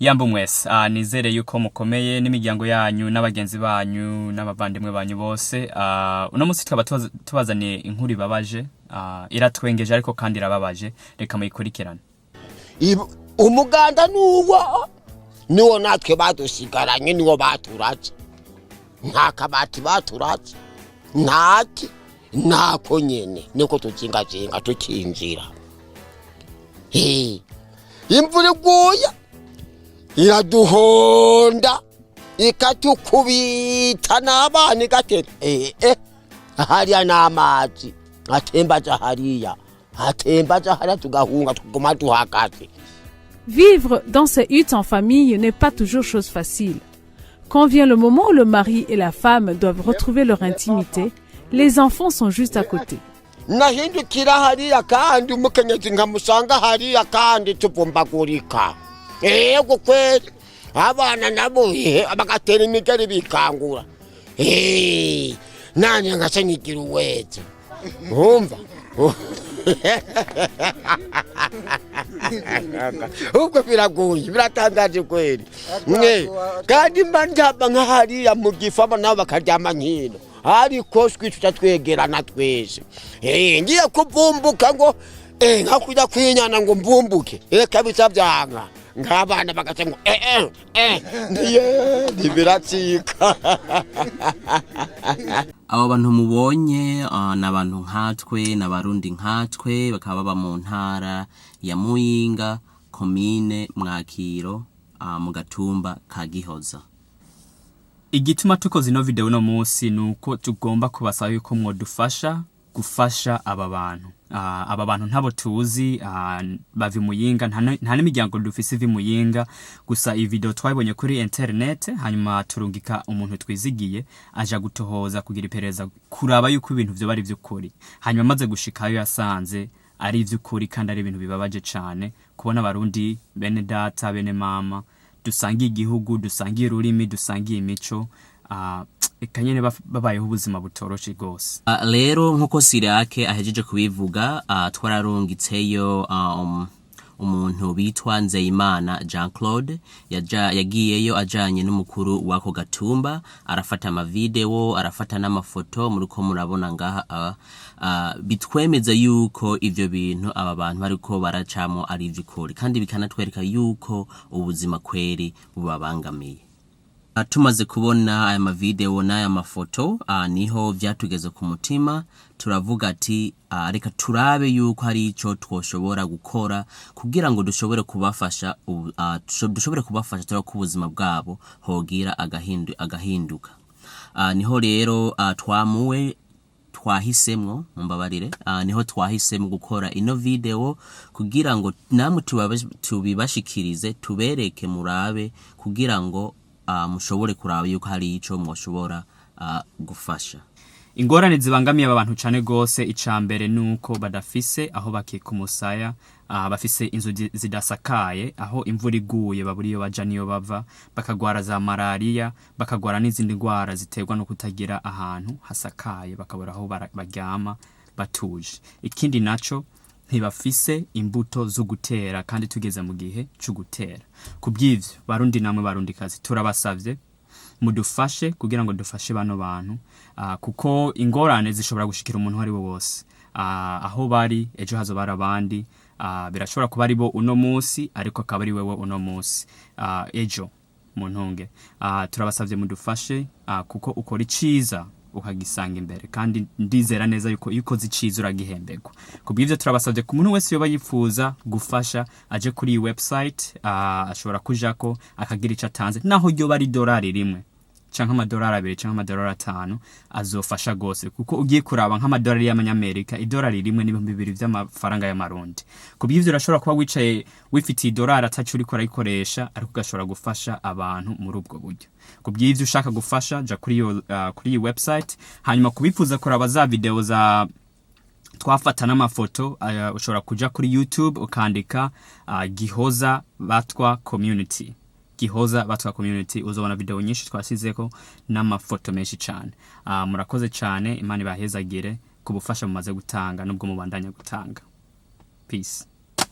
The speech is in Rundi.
Yambu mwese, nizere yuko mukomeye n'imiryango yanyu n'abagenzi banyu n'abavandimwe banyu bose. Uno munsi tukaba tubazaniye inkuru ibabaje, iratwengeje ariko kandi irababaje. Reka muyikurikirane. Umuganda nuwo niwo natwe badusigaranye, niwo baturaze. Nta kabati baturaze, ntaki ntako nyene niko tuzingazinga tukinjira. Imvura iguye iraduhonda, ikatukubita n'abana, igatera hariya n'amazi atemba aja hariya, atemba aja hariya, tugahunga tuguma duhagaze. Vivre dans ces huttes en famille n'est pas toujours chose facile. Quand vient le moment où le mari et la femme doivent retrouver leur intimité, les enfants sont juste à côté. Nahindukira hariya kandi umukenyezi nkamusanga hariya kandi tuvumbagurika. Yego kweli, abana nabo bagatera imigeri bikangura. Nanje nkaca nigira uweze umva ubwo biragoye, biratangaje kweli mwe. Kandi mba ndyama nka hariya mu gifu, aba nabo bakaryama nkino, ariko twi tuca twegerana twese. Ngiye kuvumbuka ngo nka kujya kwinyana ngo mvumbuke, kabisa byanka, nk'abana bagaca ngo ndiye ntibiracika. Abo bantu mubonye ni abantu nkatwe, ni Abarundi nkatwe, bakaba baba mu ntara ya Muyinga, komine Mwakiro, mu gatumba ka Gihoza. Igituma tukoze ino video uno munsi ni uko tugomba kubasaba yuko mwodufasha gufasha aba bantu. Aba bantu ntabo tuzi, bava i Muyinga, nta n'imiryango dufise iva i Muyinga. Gusa iyi video twayibonye kuri internet, hanyuma turungika umuntu twizigiye aja gutohoza, kugira iperereza, kuraba yuko ibintu vyoba ari ivy'ukuri. Hanyuma amaze gushikayo yasanze ari ivy'ukuri kandi ari ibintu bibabaje cane kubona Abarundi bene data, bene mama, dusangiye igihugu, dusangiye ururimi, dusangiye imico, eka nyene babayeho ubuzima butoroshe rwose. Rero nk'uko Sirake ahejeje kubivuga, twararungitseyo umuntu bitwa Nzeyimana Jean Claude. Yagiyeyo ajanye n'umukuru w'ako gatumba, arafata amavideo, arafata n'amafoto muriko murabona ngaha, bitwemeza yuko ivyo bintu aba bantu bariko baracamo ari ivy'ukuri, kandi bikanatwereka yuko ubuzima kweri bubabangamiye. Tumaze kubona aya mavideo n'aya mafoto, niho vyatugeze ku mutima, turavuga ati reka turabe yuko hari ico twoshobora gukora kugira ngo dushobore kubafasha, dushobore kubafasha turabe ko ubuzima bwabo hogira agahinduka. Niho rero twamuwe twahisemwo, mumbabarire, niho twahisemwo gukora ino video kugira ngo namwe tubibashikirize, tubereke, murabe, kugira ngo mushobore kuraba yuko hari ico mwoshobora gufasha. Ingorane zibangamiye aba bantu cane gose, ica mbere nuko badafise aho bakika umusaya. Bafise inzu zidasakaye, aho imvura iguye babura iyo baja niyo bava, bakagwara za malariya, bakagwara n'izindi ndwara ziterwa no kutagira ahantu hasakaye, bakabura aho baryama batuje. Ikindi naco, ntibafise imbuto zo gutera, kandi tugeze mu gihe co gutera. Kubw'ivyo, Barundi namwe Barundikazi, turabasavye mudufashe kugira ngo dufashe bano bantu, kuko ingorane zishobora gushikira umuntu uwo ari we wose. Aho bari ejo hazoba hari abandi. Birashobora kuba ari bo uno munsi, ariko akaba ari wewe uno munsi, ejo mu ntunge. Turabasavye mudufashe, kuko ukora iciza ukagisanga imbere, kandi ndizera neza yuko iyo ukoze iciza uragihemberwa. Kubw'ivyo turabasavye, ku muntu wese yoba yifuza gufasha, aje kuri iyi website, ashobora kujako akagira ico atanze, naho ryoba ari idolari 1 canke amadolari 2 canke amadolari 5, azofasha gose, kuko ugiye kuraba nk'amadolari y'amanyamerika, idolari 1 n'2000 vy'amafaranga y'Amarundi. Kubw'ivyo urashobora kuba wicaye wifitiye idolari ataco uriko urayikoresha, ariko ugashobora gufasha abantu muri ubwo buryo. Kubw'ivyo ushaka gufasha, ja kuri iyi website. Hanyuma kubifuza kuraba za video za twafata n'amafoto, ushobora kuja kuri YouTube ukandika Gihoza Batwa Community, Gihoza Batwa Community, uzobona video nyinshi twasizeko n'amafoto menshi cane. Murakoze cane, Imana ibahezagire ku bufasha mumaze gutanga nubwo mubandanya gutanga. Peace.